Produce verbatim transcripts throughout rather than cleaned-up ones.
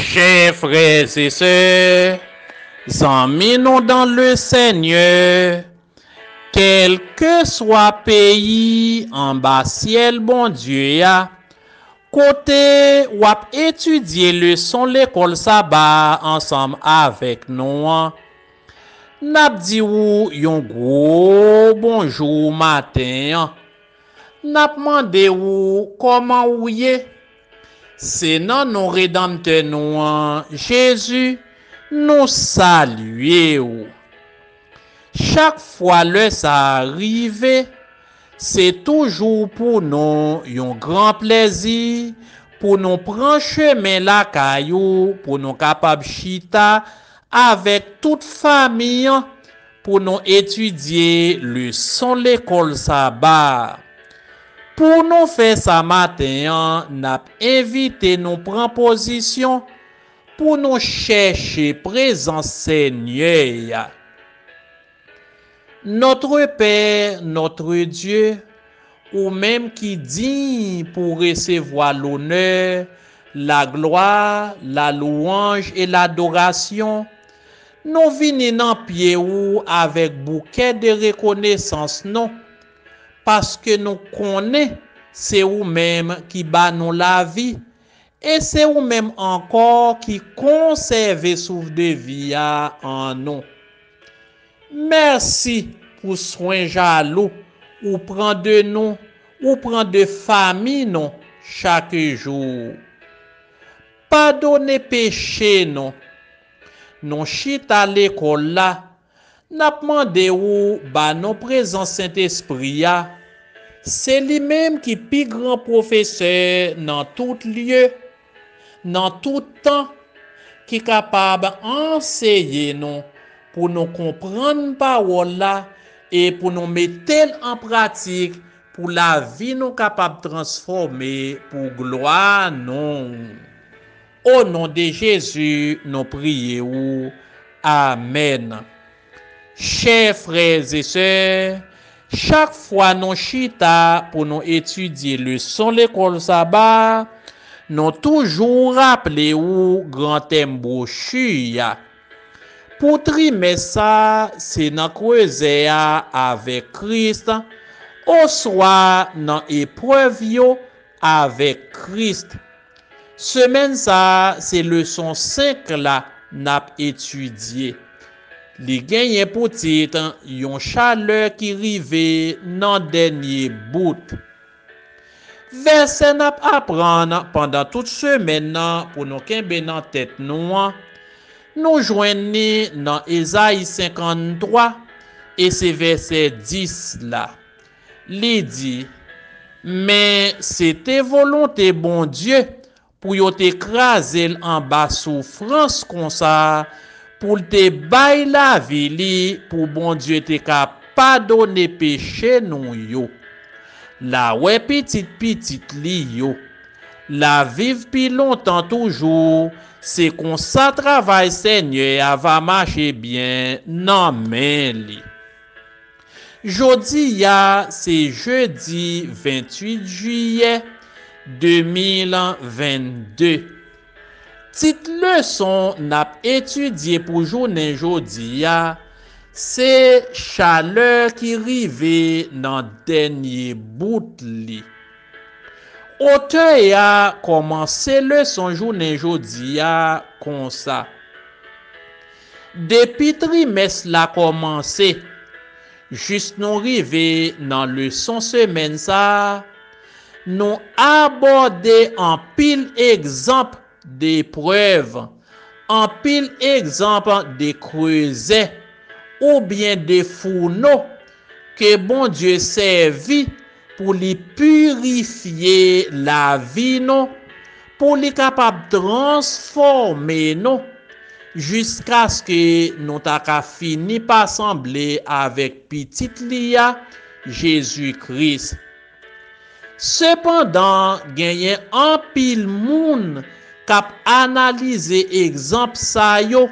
Chè frè e sè, zanmi nou dan le Senyè, kèlkeswa peyi anba syèl Bondye a, kote w ap etidye leson lekòl saba a ansanm avèk nou an, n ap di w yon gwo bonjou maten an. N ap mande w kòman w ye. Se nan non Redanmtè nou an, Jezi, nou salye w. Chak fwa lè sa a rive, se toujou pou nou yon gran plèzi pou nou pran chemen lakay ou, pou nou kapab chita avèk tout fanmi an pou nou etidye leson lekòl saba a. Pou nou fè sa maten an, n ap envite nou pran pozisyon pou nou chèche prezans Senyè a. Notre Père, notre Dieu, ou menm ki diy pou resevwa lonè, laglwa, lalouwanj e ladorasyon, nou vini nan pye ou avèk boukè de rekonesans nou, paske nou konnen se ou menm ki ba nou lavi, e se ou menm ankò ki konsève souf de vi a an nou. Mèsi pou swen jalou ou pran de nou, ou pran de fanmi nou chak jou. Padone peche nou. Nou chita lekòl la, n ap mande ou ba nou prezans Sentespri a. Se li menm ki pi gran pwofesè nan tout lye, nan tout tan, ki kapab anseye nou pou nou konprann pawòl la e pou nou mete l an pratik pou lavi nou kapab transfòme pou glwa non. O non de Jezi, nou priye ou. Amèn. Chè frè e sè, chak fwa nou chita pou nou etidye leson lekòl saba, nou toujou raple ou gran tèm bwochi a. Pou trimès sa, se nan kreze a avèk Kris, oswa nan eprèv yo avèk Kris. Semèn sa a, se leson senk la n ap etidye. Li genyen pou tit yon chalè ki rive nan dènye bout. Vèsè n ap aprann pandan tout semèn nan pou nou kenbe nan tèt nou an, nou jwenn li nan Ezayi senkanntwa, e se vèsè dis la. Li di, men se te volonte Bondye pou yo te kraze l anba soufrans konsa, pou l te bay lavi li, pou Bondye te ka padone peche nou yo. L a wè pitit pitit li yo. L a viv pi lontan toujou, se konsa travay Senyè a va mache byen nan men li. Jodi a, se jedi venntuit jiyè de mil vennde. Tit leson n ap etidye pou jounen jodi a, se chalè ki rive nan dènye bout li. Otè a kòmanse leson jounen jodi a konsa. Depi trimès la kòmanse, jis nou rive nan leson semèn sa a, nou abòde anpil egzanp de eprèv, anpil egzanp de kreze, oubyen de founo ke Bondye sèvi pou li pirifye lavi nou, pou li kapab transfòme nou, jiskaske nou ta ka fini pa sanble avèk Pitit li a, Jezi Kris. Sepandan, genyen anpil moun k ap analize egzanp sa yo.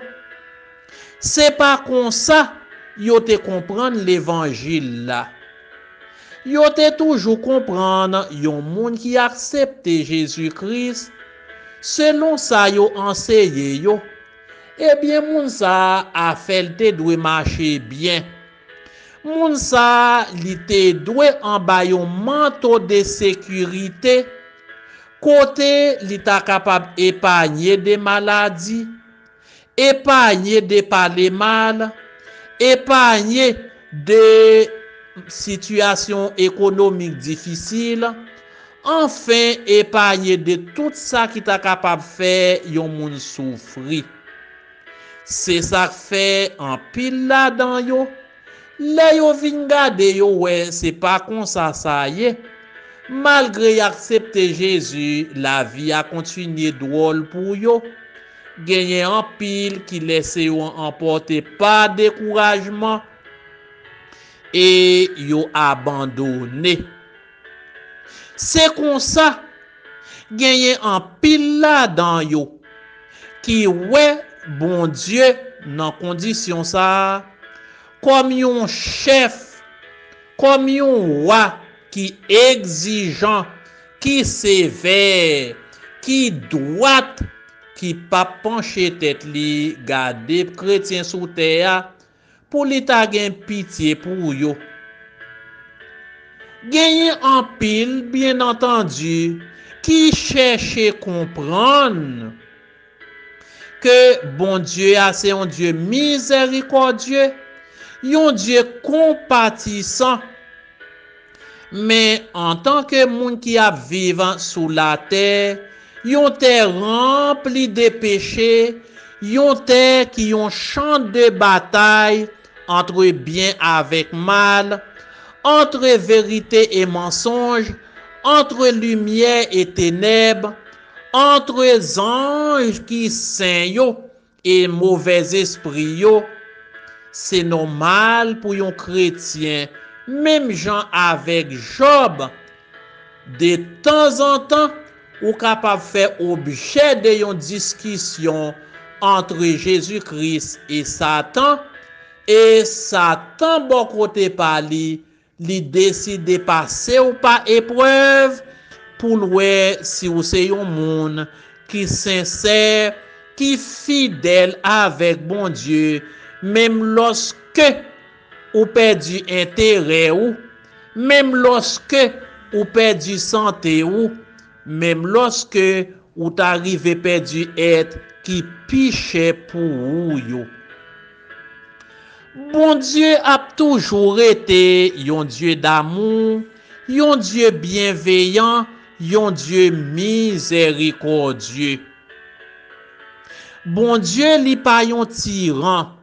Se pa konsa yo te konprann levanjil la. Yo te toujou konprann yon moun ki aksepte Jezi Kris, Selon sa yo anseye yo, ebyen, moun sa a, afè l te dwe mache byen. Moun sa a, li te dwe anba yon manto de sekirite, kote li ta kapab epanye de maladi, epanye de pale mal, epanye de sitiyasyon ekonomik difisil, anfen, epanye de tout sa ki ta kapab fè yon moun soufri. Se sa k fè anpil ladan yo, lè yo vin gade, yo wè se pa konsa sa ye. Malgre y aksepte Jezi, lavi a kontinye dwòl pou yo. Genyen anpil ki lese yo anpòte pa dekourajman e yo abandone. Se konsa, genyen anpil ladan yo ki wè Bondye nan kondisyon sa a, kòm yon chèf, kòm yon wa ki egzijan, ki sevè, ki dwat, ki p ap panche tèt li gade kretyen sou tè a, pou li ta gen pitye pou yo. Genyen anpil, byennantandi, ki chèche konprann ke Bondye a se yon Dye mizèrikòdye, yon Dye konpatisan. Men, antanke moun ki ap viv sou latè, yon tè ranpli de peche, yon tè ki yon chan de batay antre byen avèk mal, antre verite e mansonj, antre limyè e tenèb, antre zanj ki sen yo e movèzespri yo, se nòmal pou yon kretyen, menm jan avèk Jòb, de tanzantan, ou kapab fè objè de yon diskisyon antre Jezi Kris e Satan, e Satan bò kote pa li, li deside pase w pa eprèv pou l wè si w se yon moun ki sensè, ki fidèl avèk Bondye, menm lòske ou pèdi enterè w, menm lòske ou pèdi sante w, menm lòske ou ta rive pèdi èt ki pi chè pou ou yo. Bondye ap toujou rete yon Dye damou, yon Dye byenveyan, yon Dye mizèrikòdye. Bondye, li pa yon tiran.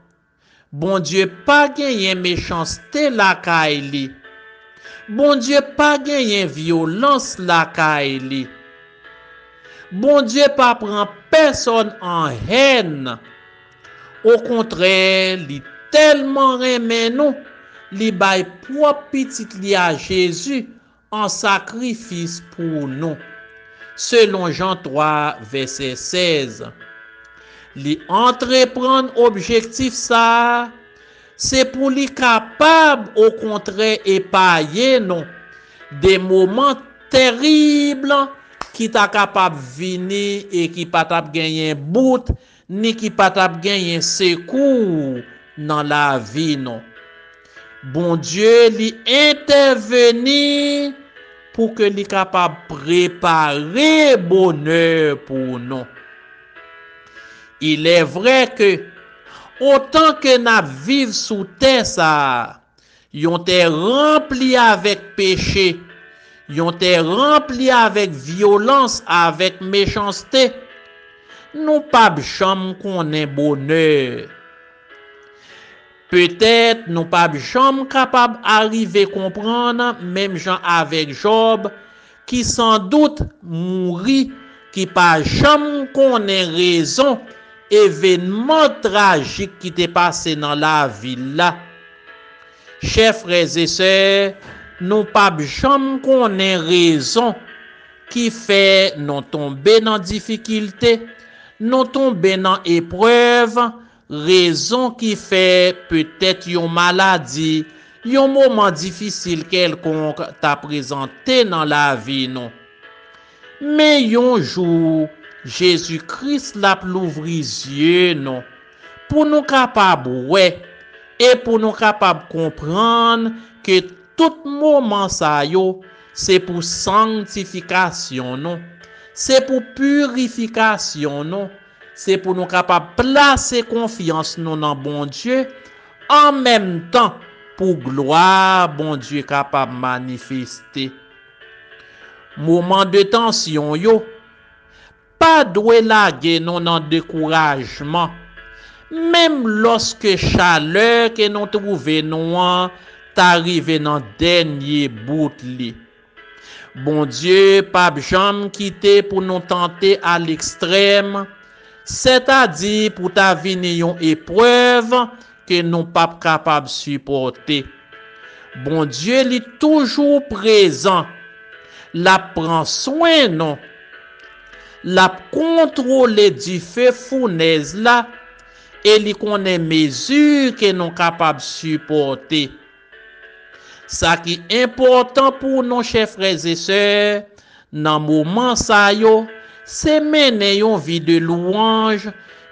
Bondye pa genyen mechanste lakay li. Bondye pa genyen vyolans lakay li. Bondye pa pran pèsòn an hèn. Okontrè, li tèlman renmen nou, li bay pwòp Pitit li a, Jezi, an sakrifis pou nou. Selon Jan twa, vèsè sèz. Li antreprann objektif sa a, se pou li kapab, okontrè, epaye nou de moman terib ki ta kapab vini e ki pa t ap genyen bout, ni ki pa t ap genyen sekou nan lavi nou. Bondye, li entèveni pou ke li kapab prepare bonè pou nou. Il est vrai que, otan ke n ap viv sou tè sa a, yon tè ranpli avèk peche, yon tè ranpli avèk vyolans, avèk mechanste, nou p ap janm konnen bonè. Petèt nou p ap janm kapab arive konprann, menm jan avèk Jòb, ki sandout mouri, ki pa janm konnen rezon evènman trajik ki te pase nan lavi l la. Chè frè e sè, nou p ap janm konnen rezon ki fè nou tonbe nan difikilte, nou tonbe nan eprèv, rezon ki fè petèt yon maladi, yon moman difisil kèlkonk ta prezante nan lavi nou. Men yon jou, Jezi Kris l ap louvri zye nou pou nou kapab wè e pou nou kapab konprann ke tout moman sa yo se pou sangtifikasyon nou, se pou pirifikasyon nou, se pou nou kapab plase konfyans nou nan Bondye, an menm tan pou glwa Bondye kapab manifeste. Moman de tansyon yo, pa dwe lage nou nan dekourajman, menm lòske chalè ke nou twouve nou an ta rive nan dènye bout li. Bondye p ap janm kite pou nou tante a lekstrèm, sètadi pou ta vini yon eprèv ke nou p ap kapab sipòte. Bondye li toujou prezan. L ap pran swen nou. L ap kontwole dife founèz la e li konnen mezi ke nou kapab sipòte. Sa ki enpòtan pou nou, chè frè e sè, nan moman sa yo, se mennen yon vi de lwanj,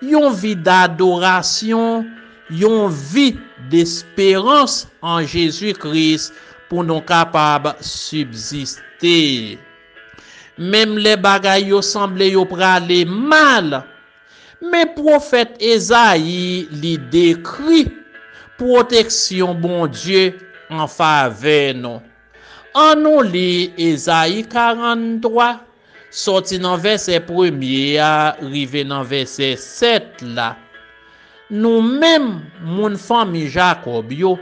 yon vi dadorasyon, yon vi desperans an Jezi Kris pou nou kapab sibziste. Menm lè bagay yo sanble yo prale mal, men pwofèt Ezayi li dekri pwoteksyon Bondye an favè nou. Ann nou li Ezayi karanntwa, sòti nan vèsè premye a rive nan vèsè sèt la. Nou menm, moun fanmi Jakòb yo,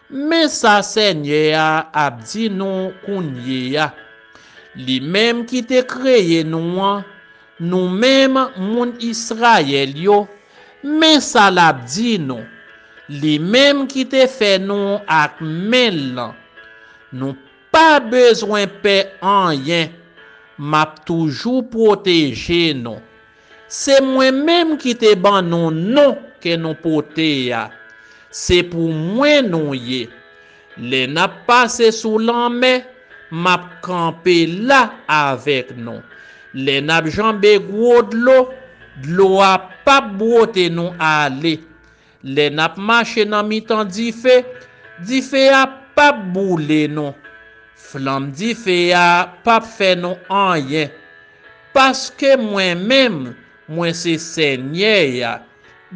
men sa Senyè a ap di nou kounye a. Li menm ki te kreye nou an, nou menm, moun Izrayèl yo, men sa l ap di nou. Li menm ki te fè nou ak men l lan. Nou pa bezwen pè anyen. M ap toujou pwoteje nou. Se mwen menm ki te ban nou non ke nou pote a. Se pou mwen nou ye. Lè n ap pase sou lanmè, m ap kanpe la avèk nou. Lè n ap janbe gwo dlo, dlo a p ap bwote nou ale. Lè n ap mache nan mitan dife, dife a p ap boule nou. Flanm dife a p ap fè nou anyen. Paske mwen menm, mwen se Senyè a,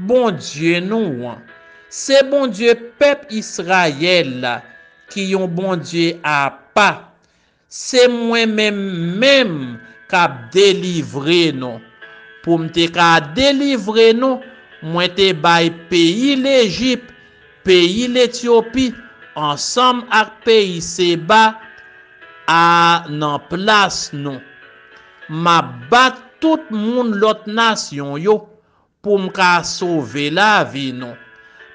Bondye nou an. Se Bondye pèp Izrayèl la, ki yon Bondye apa. Se mwen menm menm k ap delivre nou. Pou m te ka delivre nou, mwen te bay peyi Lejip, peyi Letyopi, ansanm ak peyi Seba a nan plas nou. M ap bat tout moun lòt nasyon yo pou m ka sove lavi nou.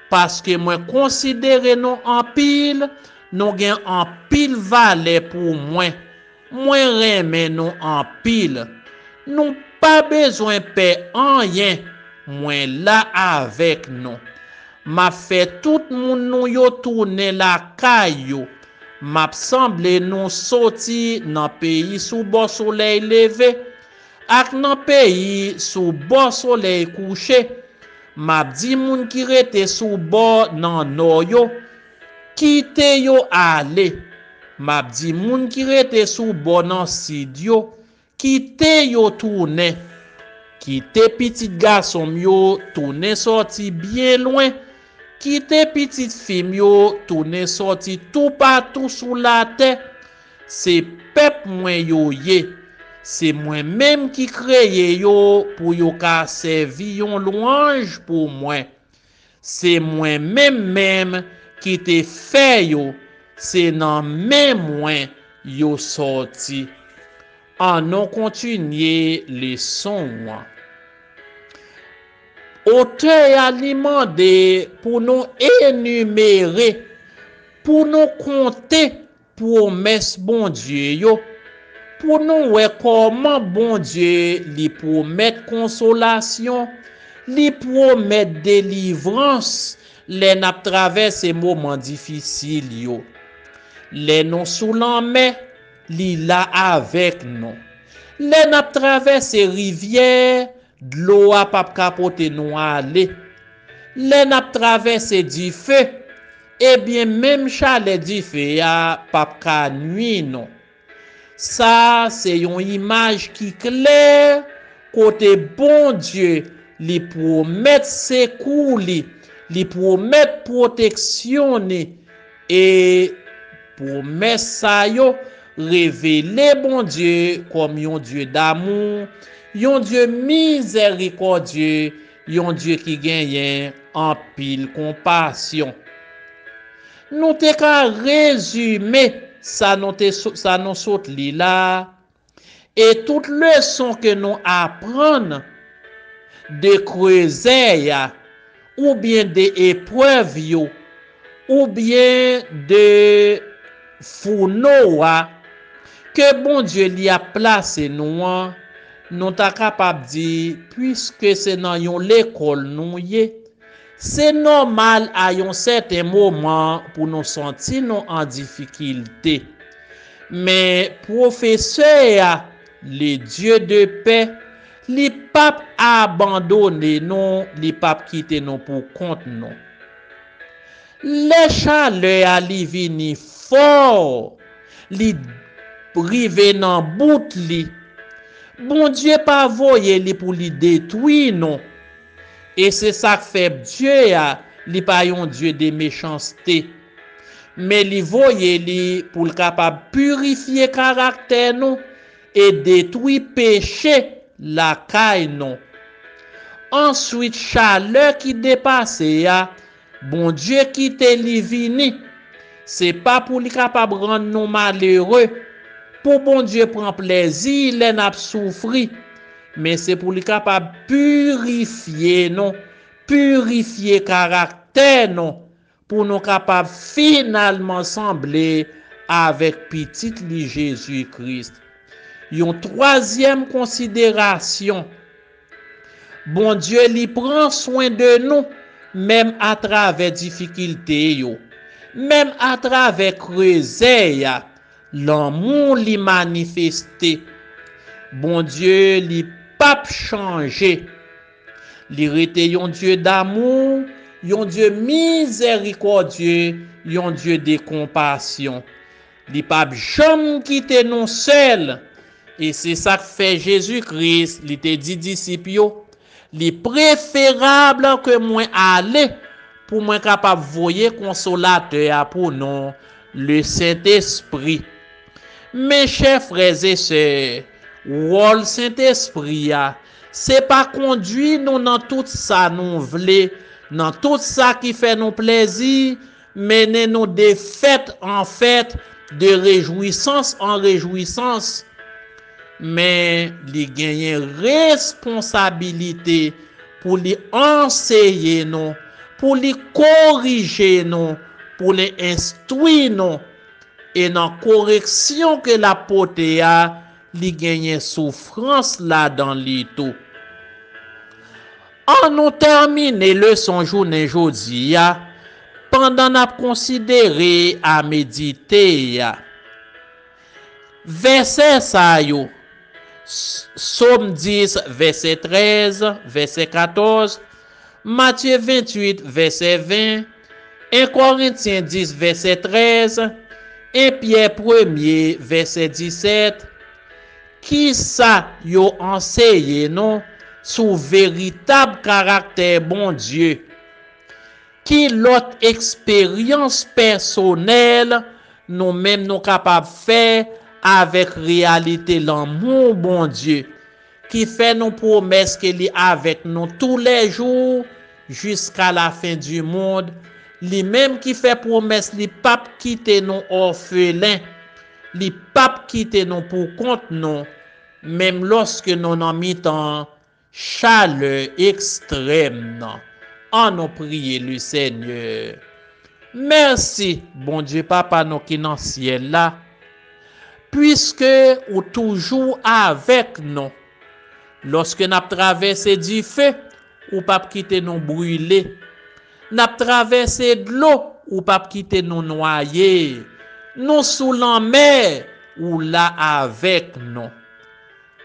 Paske mwen konsidere nou anpil, nou gen anpil valè pou mwen. Mwen renmen nou anpil. Nou pa bezwen pè anyen. Mwen la avèk nou. M ap fè tout moun nou yo tounen lakay yo. M ap sanble nou soti nan peyi sou bò solèy leve ak nan peyi sou bò solèy kouche. M ap di moun ki rete sou bò nan nò yo, kite yo ale. M ap di moun ki rete sou bò nan sid yo, kite yo tounen. Kite pitit gason m yo tounen sòti byen lwen. Kite pitit fi m yo tounen sòti toupatou sou latè. Se pèp mwen yo ye. Se mwen menm ki kreye yo pou yo ka sèvi yon lwanj pou mwen. Se mwen menm menm ki te fè yo. Se nan men mwen yo sòti. Ann nou kontinye leson an. Otè a li mande pou nou enimere, pou nou konte pwomès Bondye yo, pou nou wè kòman Bondye li pwomèt konsolasyon, li pwomèt delivrans lè n ap travèse moman difisil yo. Lè nou sou lanmè, li la avèk nou. Lè n ap travèse rivyè, dlo a p ap ka pote nou ale. Lè n ap travèse dife, ebyen, menm chalè dife a p ap ka nwi nou. Sa a se yon imaj ki klè kote Bondye li pwomèt sekou li, li pwomèt pwoteksyon li, e pwomès sa yo revele Bondye kòm yon Dye damou, yon Dye mizèrikòdye, yon Dye ki genyen anpil konpasyon. Nou te ka rezime sa nou te so- sa nou sot li la a, e tout leson ke nou aprann de krezè a, oubyen de eprèv yo, oubyen de founo a, ke Bondye li ap plase nou an, nou ta kapab di, piske se nan yon lekòl nou ye, se nòmal a yon sèten moman pou nou santi nou an difikilte. Men pwofesè a, le Dye de pè, li p ap abandone nou, li p ap kite nou pou kont nou. Lè chalè a li vini fò, li rive nan bout li, Bondye pa voye li pou li detwi nou. E se sa k fè Dye a, li pa yon Dye de mechanste. Men li voye li pou l kapab pirifye karaktè nou e detwi peche lakay nou. Answit, chalè ki depase a, Bondye kite li vini. Se pa pou li kapab rann nou malere, pou Bondye pran plezi lè n ap soufri, men se pou li kapab pirifye nou, pirifye karaktè nou, pou nou kapab finalman sanble avèk Pitit li Jezi Kris. Yon twazyèm konsiderasyon, Bondye li pran swen de nou, menm atravè difikilte yo, menm atravè krezè a, lanmou li manifeste. Bondye li p ap chanje. Li rete yon Dye damou, yon Dye mizèrikòdye, yon Dye de konpasyon. Li p ap janm kite nou sèl. E se sa k fè Jezi Kris, li te di disip yo, li preferab ke mwen ale pou mwen kapab voye Konsolatè a pou nou, le Sentespri. Men chè frè e sè, wòl Sentespri a, se pa kondui nou nan tout sa nou vle, nan tout sa ki fè nou plezi, mennen nou de fèt an fèt, de rejwisans an rejwisans, men li genyen responsabilite pou li anseye nou, pou li korije nou, pou li enstwi nou. E nan koreksyon ke l ap pote a, li genyen soufrans ladan li tou. An nou tèmine leson jounen jodi a pandan n ap konsidere a medite a. Vèsè sa yo, Sòm dis, vèsè trèz, vèsè katòz, Matye venntuit, vèsè ven, en Korentyen dis, vèsè trèz, en Pyè premye, vèsè disèt, kisa yo anseye nou sou veritab karaktè Bondye? Ki lòt eksperyans pèsonèl nou menm nou kapab fè avèk reyalite lanmou Bondye, ki fè nou pwomès ke li avèk nou toulèjou jiska lafen di mond, li menm ki fè pwomès li p ap kite nou òfelen, li p ap kite nou pou kont nou, menm lòske nou nan mitan chalè ekstrèm nan. An nou priye Lesenyè. Mèsi, Bondye Papa nou ki nan syèl la, piske ou toujou avèk nou. Lòske n ap travèse dife, ou p ap kite nou brile. N ap travèse dlo, ou p ap kite nou nwaye. Nou sou lanmè, ou la avèk nou.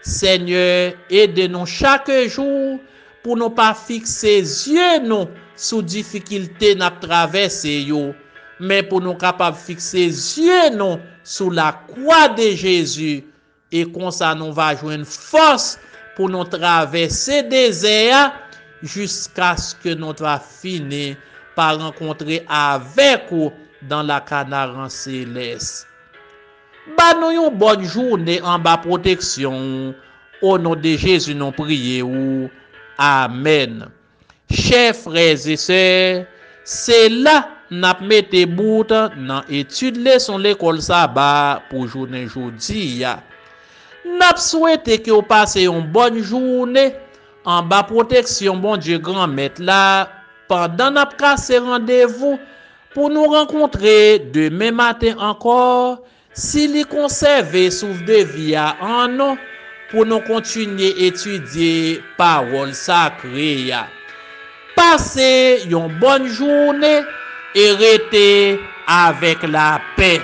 Senyè, ede nou chak jou pou nou pa fikse zye nou sou difikilte n ap travèse yo, men pou nou kapab fikse zye nou sou lakwa de Jezi, e konsa nou va jwenn fòs pou nou travèse dezè a jiskaske nou ta fini pa rankontre avèk ou dan lakanaran selès. Ba nou yon bòn jounen anba pwoteksyon ou. O non de Jezi nou priye ou. Amèn. Chè frè e sè, se la n ap mete bout nan etid leson lekòl saba pou jounen jodi a. N ap swete ke w pase yon bòn jounen anba pwoteksyon Bondye Granmèt la pandan n ap kase randevou pou nou rankontre demen maten ankò, si li konsève souf de vi a an nou, pou nou kontinye etidye pawòl sakre a. Pase yon bòn jounen e rete avèk lapè.